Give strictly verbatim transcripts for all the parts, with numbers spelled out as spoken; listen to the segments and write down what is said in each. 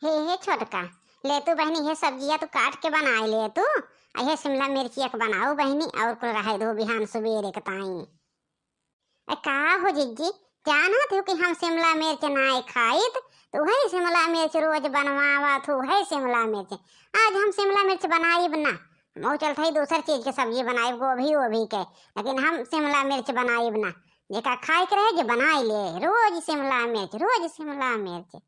हे, हे छोटका, ले तू बहिनी, हे सब्जिया तू काट के बनाए ले तू, आ हे शिमला मिर्चिया के बनाओ बहिनी, और कुल रहे दो बिहान सुबेरे के ताई। ए, का हो जिज्जी, जानत हो कि हम शिमला मिर्च नाय खाइत, तो वही शिमला मिर्च रोज बनवावत हो, वही शिमला मिर्च। आज हम शिमला मिर्च बनाइब ना, हम चलत हई दूसर चीज के सब्जी बनाइब, गोभी वोभी के, लेकिन हम शिमला मिर्च बनाइब ना। जेका खाए के रहे जे बनाई ले, रोज शिमला मिर्च, रोज शिमला मिर्च।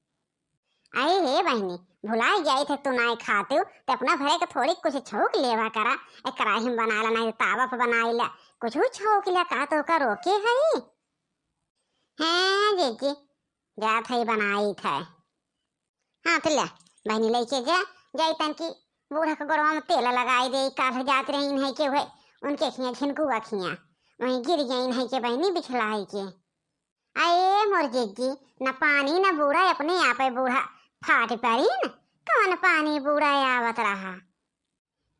अरे हे बहिनी, भुलाई जाइत है तू नाय खातू, ते अपना भरे के थोड़ी कुछ छौंक लेवा करा। ए कढ़ाई में बनाला, नाय तावा पे बनाइला, कुछ छौंक लिया का, तो का रोके हई? हाँ जीजी, जात है बनाइत है। हाँ तो ले बहिनी, लेके जा, जाई तन की बूढ़ा के गोड़वा में तेल लगाई दे, काल जात रही इन्हें के हुए, उनके खिया झिनकुआ खिया, वहीं गिर गई इन्हें के बहिनी बिछलाई के। अये मोर जिज्जी, न पानी न बूढ़ा, अपने आप है बूढ़ा फाट पड़ी न। कौन पानी बूढ़ा आवत रहा?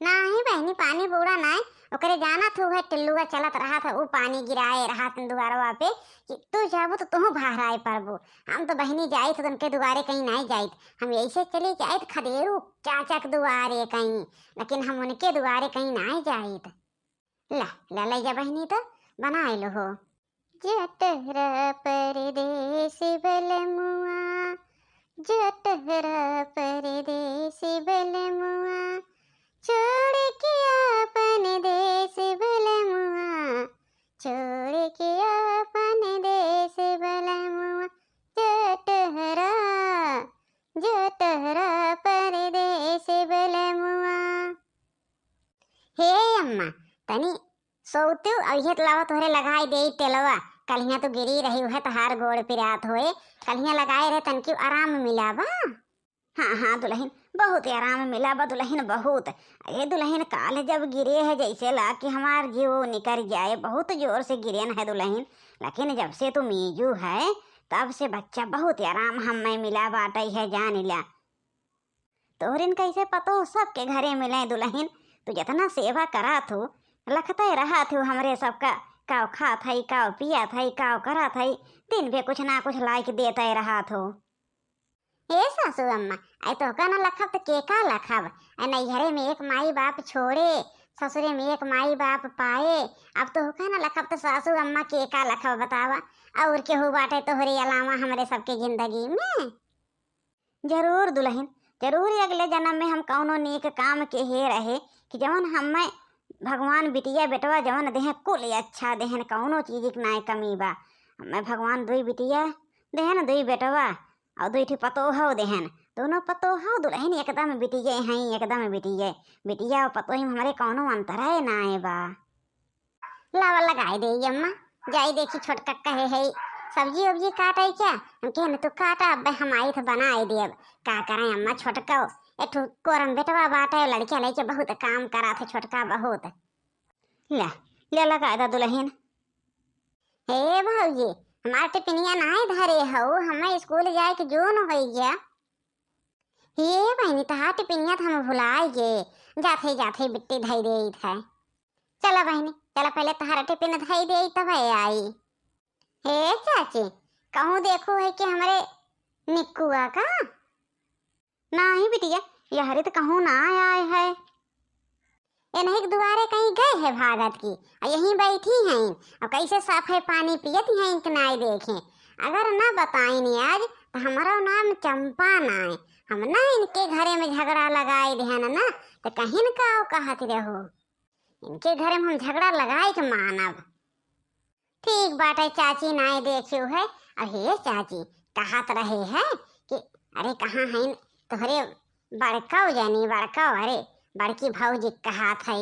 नाही बहिनी, पानी बूढ़ा नाही, ओकरे जानत हू है टिल्लुआ चलत रहा था, ऊ पानी गिराए रहा था दुआरवा पे कि तू जाबू तो तुहू बहराए पड़बू। हम तो बहिनी जाइत तो उनके दुआरे कहीं नाही जाइत, हम ऐसे चले जाइत खदेरू चाचा के दुआरे कहीं, लेकिन हम उनके दुआरे कहीं नाही जाइत। ला, ला, ले जा बहिनी, तो बनाए लो हो। जटहरा परदेस बलमुआ, जटहरा परदेस बलमुआ, छोड़ के आपन देस बलमुआ, छोड़ के आपन देस बलमुआ, जटहरा, जटहरा परदेस बलमुआ। हे अम्मा, तनी सोतू, अउहे त लावा तोहरे लगाई देई तेलवा। कल्हिया तू गिरी रही उहे तोहार गोड़ पिरात होए, कल्हिया लगाए रहे तनकी आराम मिला बा। हाँ, हाँ दुलहिन, बहुत आराम मिला बा दुलहिन, बहुत। अरे दुलहिन, काल जब गिरे है जैसे ला कि हमार जीव निकर जाए, बहुत जोर से गिरेन है दुलहिन। लेकिन जब से तू मीजू है, तब से बच्चा बहुत आराम हम्मे मिला बाटै है, जान ला। तोहरिन कैसे पतोह सबके घरे मिले दुलहिन, तू जतना सेवा करत हो, लखते रहत हो हमरे सबका, काव खात हई, काव पियत हई, काव करत हई, दिन भे कुछ ना कुछ लाइके देते रहत हो। ए सासू अम्मा, आई तोहका ना लखब त के का लखब? आई नैहरे में एक माई बाप छोड़े, ससुरे में एक माई बाप पाए, अब तोहका ना लखब त सासू अम्मा के का लखब बतावा? और केहू बाटे तोहरे अलावा हमरे सबके जिंदगी में? जरूर दुलहिन, जरूर अगले जन्म में हम कौनो नेक काम के हे रहे कि जवन हमें भगवान बिटिया बेटवा जवन देहें कुल अच्छा देहें, कौनो चीज के नाय कमी बा। हमें भगवान दुई बिटिया देहें, दुई बेटवा और दुई ठे पतोह देहें। दोनों पतोह दुलहिन एकदम बिटिये हैं, एकदम बिटिये। बिटिया और पतोह में हमरे कौनो अंतरे नाय बा। लावा लगाई देई अम्मा, जाई देखी छोटका कहे है सब्जी उब्जी काटे क्या? हम कहे न तू काटा, अब हम आई तो बनाई देब। का करें अम्मा, छोटका एक ठो कोरम बेटवा बाटे, लड़किया लइके बहुत काम करा थे छोटका बहुत। ले, ले लगाई दा दुलहिन। हे भौजी, हमार टिफिनिया नाय धरे हऊ, हमें स्कूल जाए के जोन होई गया। हे बहिनी, तहार टिफिनिया तो हम भुलाई गे, जाथे जाथे बिट्टी धई देई थे। चला बहिनी, चला पहले तहार टिफिन धई देई तब आई। हे चाची, कहूँ देखू है कि हमरे निक्कुआ का? नाही बिटिया, यहरे तो कहूँ ना आए है। इन्हीं के दुआरे कहीं गए है भागत की, आ यहीं बैठी हैं, और कैसे साफे पानी पियत हैं कि नाय देखे। अगर ना बताइन आज, तो हमारा नाम चंपा नाय। हम ना इनके घरे में झगड़ा लगाए देहन ना, तो कहीं का कहत रहो। इनके घरे में हम झगड़ा लगाए के मानब। ठीक बाटे चाची, नाय देखियो है। अब हे चाची, कहत रहे है कि अरे कहाँ है तोहरे बड़काऊ जानी, बड़काऊ, अरे बड़की भौजी कहत है।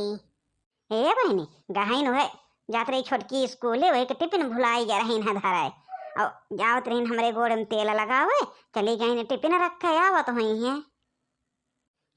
हे बहिनी, गहन है, जात रही छोटकी स्कूले, वही के टिफिन भुलाई जा रही है धराए। और जावत रही हमरे गोड़ में तेल लगावे, चली गई टिफिन रखे आवत हुई है।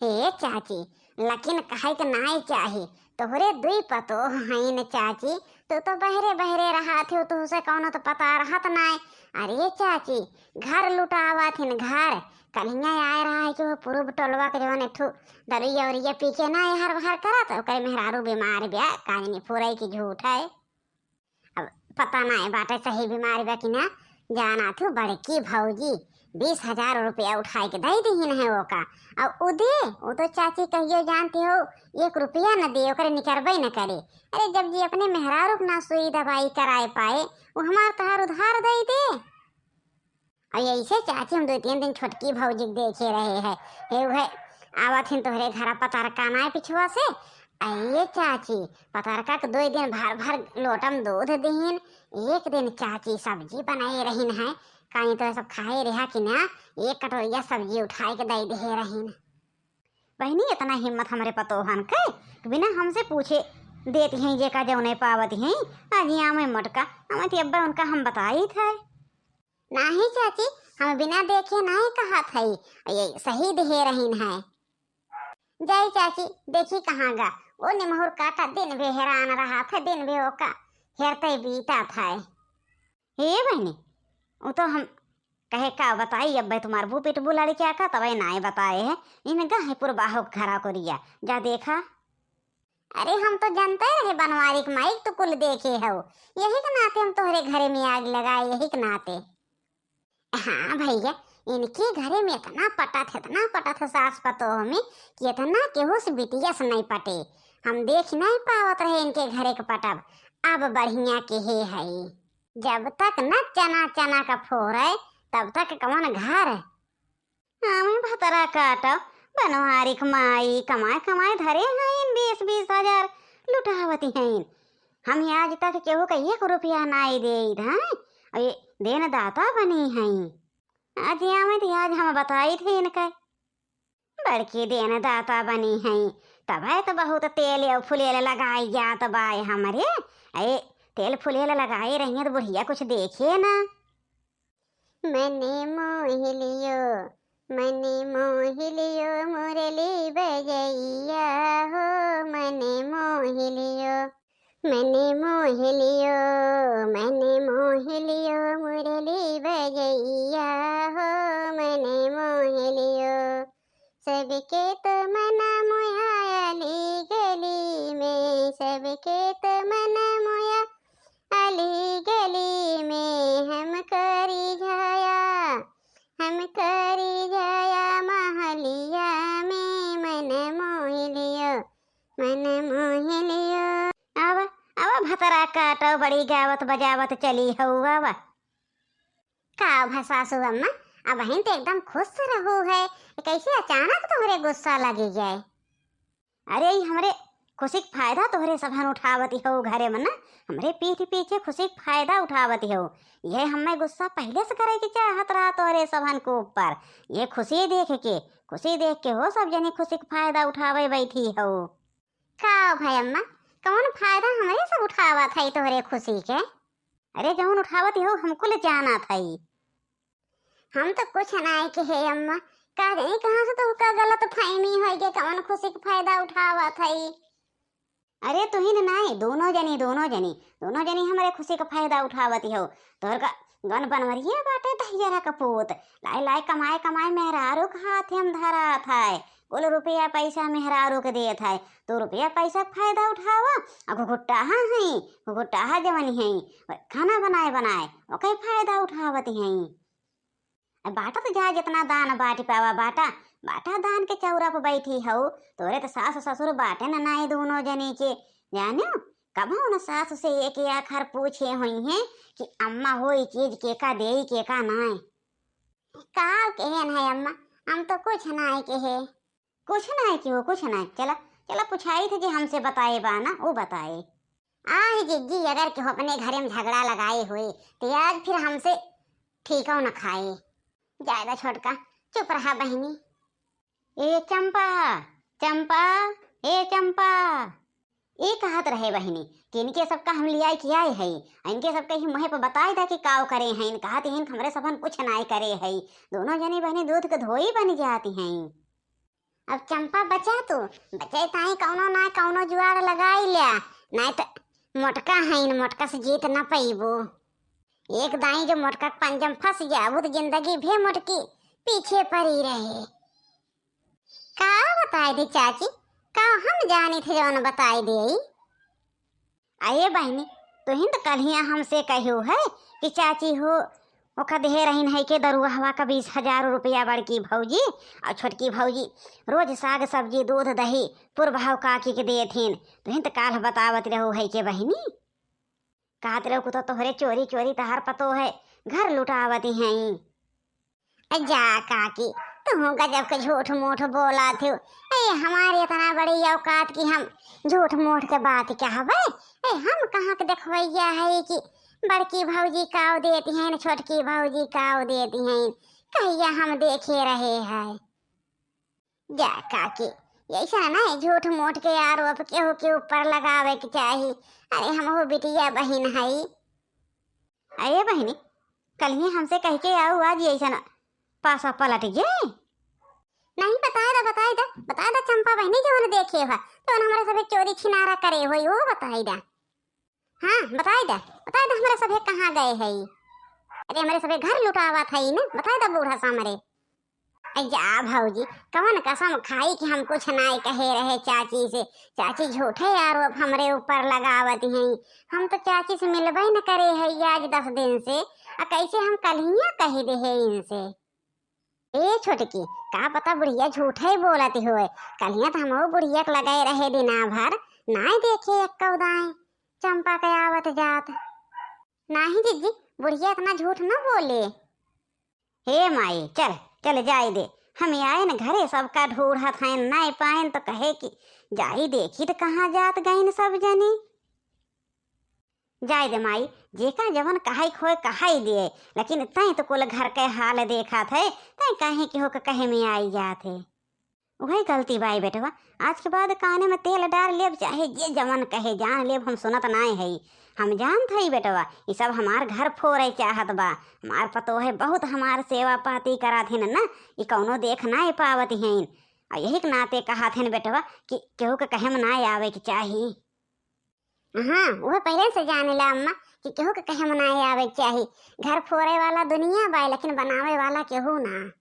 हे चाची, लेकिन कहे के नाय चाही, तोहरे दुई पतोह हईन चाची, तू तो बहरे बहरे रहत हो, तुहसे कौनो तो पता रहत नाय। अरे चाची, घर लुटावत हिन घर। कल्हिया आए रहा है कि वो पूर्व टोलवा के जवन एक ठो दरुइया उरुइया पी के ना एहर बहर करत, ओकर मेहरारू बीमार बिया, काजनी फुरई की झूठ है। अब पता नाय बाटे सही बीमार बा कि ना, जाना थू बड़की भौजी बीस हजार रुपया उठाए के दे दीहिन है ओका। और उ दे, उ तो चाची कहियो जानती हो, एक रुपया न दे, ओकरे निकरबे न करे। अरे, जब जी अपने मेहरारू के ना सुई दवाई कराए पाए, वो हमार तहार उधार दे दे। और ऐसे चाची हम दो तीन दिन छोटकी भौजी के देखे रहे हैं, हे उहे आवत हिन तोहरे घरा पतरका नाय पिछुआ से। अये चाची, पतरका के दो दिन भर भर लोटम दूध दिहिन। एक दिन चाची सब्जी बनाए रहिन है, कहीं तो सब खाए रहा कि ना, एक कटोरिया सब्जी उठाए के दे दे रहिन। बहिनी, इतना हिम्मत हमरे पतोहन के बिना हमसे पूछे देती हैं, जेका जौने पावत हैं। आज यहाँ में मोटका, हमें तो अब्बा उनका हम बताई थे। नाही चाची, हम बिना देखे नाही कहत हई, ये सही देहे रहीन है। जाई चाची, देखी कहाँ गा, वो निमहुर काटा दिन भी हैरान रहा था, दिन भी ओका हेरते बीता था। हे बहनी, वो तो हम कहे का बताई, अब तुम्हार बू पिटबू लड़किया का तबे नाय बताए है, इनका है पुरबाहो घरा कोरिया, जा देखा। अरे, हम तो जानते रहे बनवारी के माई तो कुल देखे हो, यही के नाते हम तोहरे घरे में आग लगाए, यही के नाते। हाँ भैया, इनके घरे में इतना पटत है, इतना पटत है सास पतोह में कि इतना केहू से बिटिया से नहीं पटे। हम देख नहीं पावत रहे इनके घरे के पटब, अब बढ़िया के हे है। जब तक न चना चना का फोरे, तब तक कौन घर? हमें भतरा काटो, बनवारी के माई कमाए कमाए धरे हईन बीस बीस हजार लुटावती हईन। हम आज तक केहू का एक रुपया नाई देइत हई, और ये देन दाता बनी हई। आज आवे तो आज हम बताई थे इनका, बड़की देन दाता बनी हई, तब है तो बहुत तेल और फुलेल लगाई जात बाय हमरे। ए, तेल फुलेल लगाए रहिए तो बुढ़िया कुछ देखे ना। मने मोहि लियो, मने मोहि लियो मुरली बजैया हो, मने मोहि लियो, मने मोहि लियो, मने मोहि लियो मुरली बजैया हो, मने मोहि लियो। सबके तो मना मोया अली गली में, सबके तो मना मोया अली गली में, हम करी जाया, हम करी जाया महलिया में, मन मोहि लियो, मन मोहि लियो। आवा, आवा भतरा काटो, बड़ी गावत बजावत चली हऊ, आवा। का भा सासू अम्मा, अबहिन तो एकदम खुश रहू है, कैसे अचानक तोहरे गुस्सा लगी जाए? अरे, ई हमरे खुशी के फायदा तोहरे सभन उठावती हो घरे में ना, हमरे पीठ पीछे खुशी के फायदा उठावती हो। यह हमें गुस्सा पहले से करे के चाहत रहा तोहरे सभन के ऊपर। ये खुशी देख के, खुशी देख के हो सब जनी खुशी के फायदा उठावे बैठी हो। का भाई अम्मा, कौन फायदा हमरे सब उठावत है तोहरे खुशी के? अरे, जौन उठावती हो हमको ले जाना था ई। हम तो कुछ नाय कहे अम्मा, का जानी कहाँ से तोहका गलत फहमी होई के कौन खुशी के फायदा उठावत हई। अरे तुहिन नाय, दोनों जनी, दोनों जनी, दोनों जनी हमरे खुशी के फायदा उठावती हो। तोहर का गन बनवरिया बाटे दहियरा का पूत, लाए लाए कमाए कमाए मेहरारू के हाथे में धरात है, कुल रुपया पैसा मेहरारू के देत है, तू रुपया पैसा के फायदा उठावा, आ घुघुट्टाहा है, घुघुट्टाहा जवन है, खाना बनाए बनाए ओके फायदा उठावत है। अब बाटा तो जा, जितना दान बाटी पावा बाटा, बाटा दान के चौरा पे बैठी हऊ। तोरे तो सास ससुर बाटे न नाई दोनों जने के, जानियो कबहू न सास से एक आखर पूछे हुई हैं कि अम्मा हो ई चीज के का देई के का नाय। का केहन है अम्मा, हम तो कुछ नाय कहे। कुछ नाय केहू, कुछ नाय। चला, चला पुछाई थे जे हमसे बताए बा ना, वो बताए। आही जिज्जी, अगर केहू अपने घरे में झगड़ा लगाए होए, तो आज फिर हमसे ठीकौ न खाए। जाए दा छोटका, चुप रहा बहिनी। ए चंपा, चंपा, ए चंपा, ई कहत रहे बहिनी कि इनके सबका हम लियाई के आए हई, आ इनके सबके ही मुँहे पर बताए दा कि काव करे हैं। कहत हैं कि हमरे सबन कुछ नाय करे हई। दोनों जनी बहिनी दूध के धोई बन जाती हैं। अब चंपा बचा तू, बचे ताई कौनो ना कौनो जुआड़ लगाई ल्या, नाय त मोटका हईन, मोटका से जीत न पइबू। एक दाई जो मोटका के पंजम फंस जाबू त जिंदगी भे मोटकी पीछे पड़ी रहे। का बताए दे चाची, का हम जानी थे जौन बताए दे। अये बहिनी, तुहिन त कल्हिया हमसे कह्यो है कि चाची हो, ओका देहे रहिन है के दरुआ हवा का बीस हजार रुपया बड़की भौजी, और छोटकी भौजी रोज साग सब्जी दूध दही पुरभाव काकी के देथिन। तुहिन त काल्ह बतावत रहो है के बहिनी, कहत रहो कि तो तोहरे चोरी चोरी तहार पतो है घर लुटावती हैं। ए जा काकी, तुहूँ गजब के झूठ मूठ बोला थे। ए, हमारे इतना बड़ी औकात कि हम झूठ मूठ के बात कहबे? ए, हम कहाँ के देखवैया है कि बड़की भौजी काव देती हैं, छोटकी भौजी काव देती हैं, कहिया हम देखे रहे हैं। जा काकी, ऐसा ना है, झूठ मूठ के आरोप केहू के ऊपर लगावे के चाही। अरे, हमहू बिटिया बहिन हई। अरे बहिनी, कल ही हमसे कह के आओ, आज ऐसा ना पासा पलट गए। नहीं, बताए दा, बताए दा, बताए दा चंपा बहिनी, जवन देखे हो, जवन हमारे सभे चोरी छिनारा करे हो, वो बताए दा। हाँ, बताए दा, बताए दा, हमारे सभे कहाँ गए है? अरे, हमारे सभे घर लुटावत है ना, बताए दा बूढ़ा सामरे। ए जा भौजी, कवन कसम खाई कि हम कुछ नाय कहे रहे चाची से। चाची झूठे आरोप हमरे ऊपर लगावत हैं। हम तो चाची से मिलबे न करे है आज दस दिन से, आ कैसे हम कल्हिया कह दे है इनसे। ए छोटकी, का पता बुढ़िया झूठे बोलत होए। कल्हिया तो हमहू बुढ़िया के लगे रहे दिना भर, नाय देखे एक्कौ दाएं चंपा के आवत जात। नाही जिज्जी, बुढ़िया इतना झूठ न बोले। हे माई, चल, चल जाए दे। हम आए न घरे, सबका ढूढ़त हैं, नाय पाएन तो कहे कि जाई देखी त कहाँ जात गईन सब जनी। जाए दे माई, जेका जवन कहाई खोए कहाई दे, लेकिन तैं तो कुल घर के हाल देखत है, तैं काहे केहू के कहे में आई जात है। वही गलती बाई बेटवा, आज के बाद काने में तेल डार लेब, चाहे जे जवन कहे जान लेब, हम सुनत नाय हई। हम जानत हई बेटवा, ई सब हमार घर फोरे चाहत बा, हमार पतोहे बहुत हमार सेवा पाती करात हिन न, ई कौनो देख नाय पावत हईन। आ यही के नाते कहत हन बेटवा कि केहू के कहे में नाय आवे के चाही। हाँ, वह पहले से जाने ला अम्मा कि केहू के कहे में नाय आवे के चाही। घर फोरे वाला दुनिया बाय, लेकिन बनावे वाला केहू ना।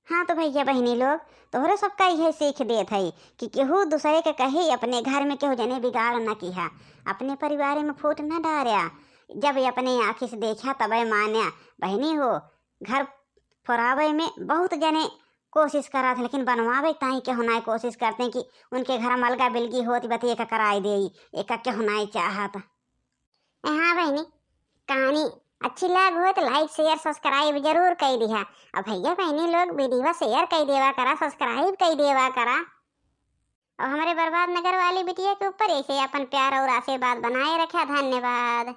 हाँ तो भैया बहिनी लोग, तोहरे सबका इहे सीख देत हई कि केहू दूसरे के कही अपने घर में केहू जने बिगाड़ न किहा, अपने परिवार में फूट न डार्या। जब अपने आँखी से देखा तबे मान्या। बहिनी हो, घर फोरावे में बहुत जने कोशिश करत हैं, लेकिन बनवावे ताई केहू नाय कोशिश करते कि उनके घर में अलगा बिलगी होत बा त एका कराई देई, एका केहू नाय चाहत। ए हाँ बहिनी, कहानी अच्छी लाग हो तो like, share, subscribe जरूर कई दिहा। अब भैया बहिनी लोग video share कई देवा करा, subscribe कई देवा करा। और हमारे बर्बाद नगर वाली बिटिया के ऊपर ऐसे अपन प्यार और आशीर्वाद बनाए रखा। धन्यवाद।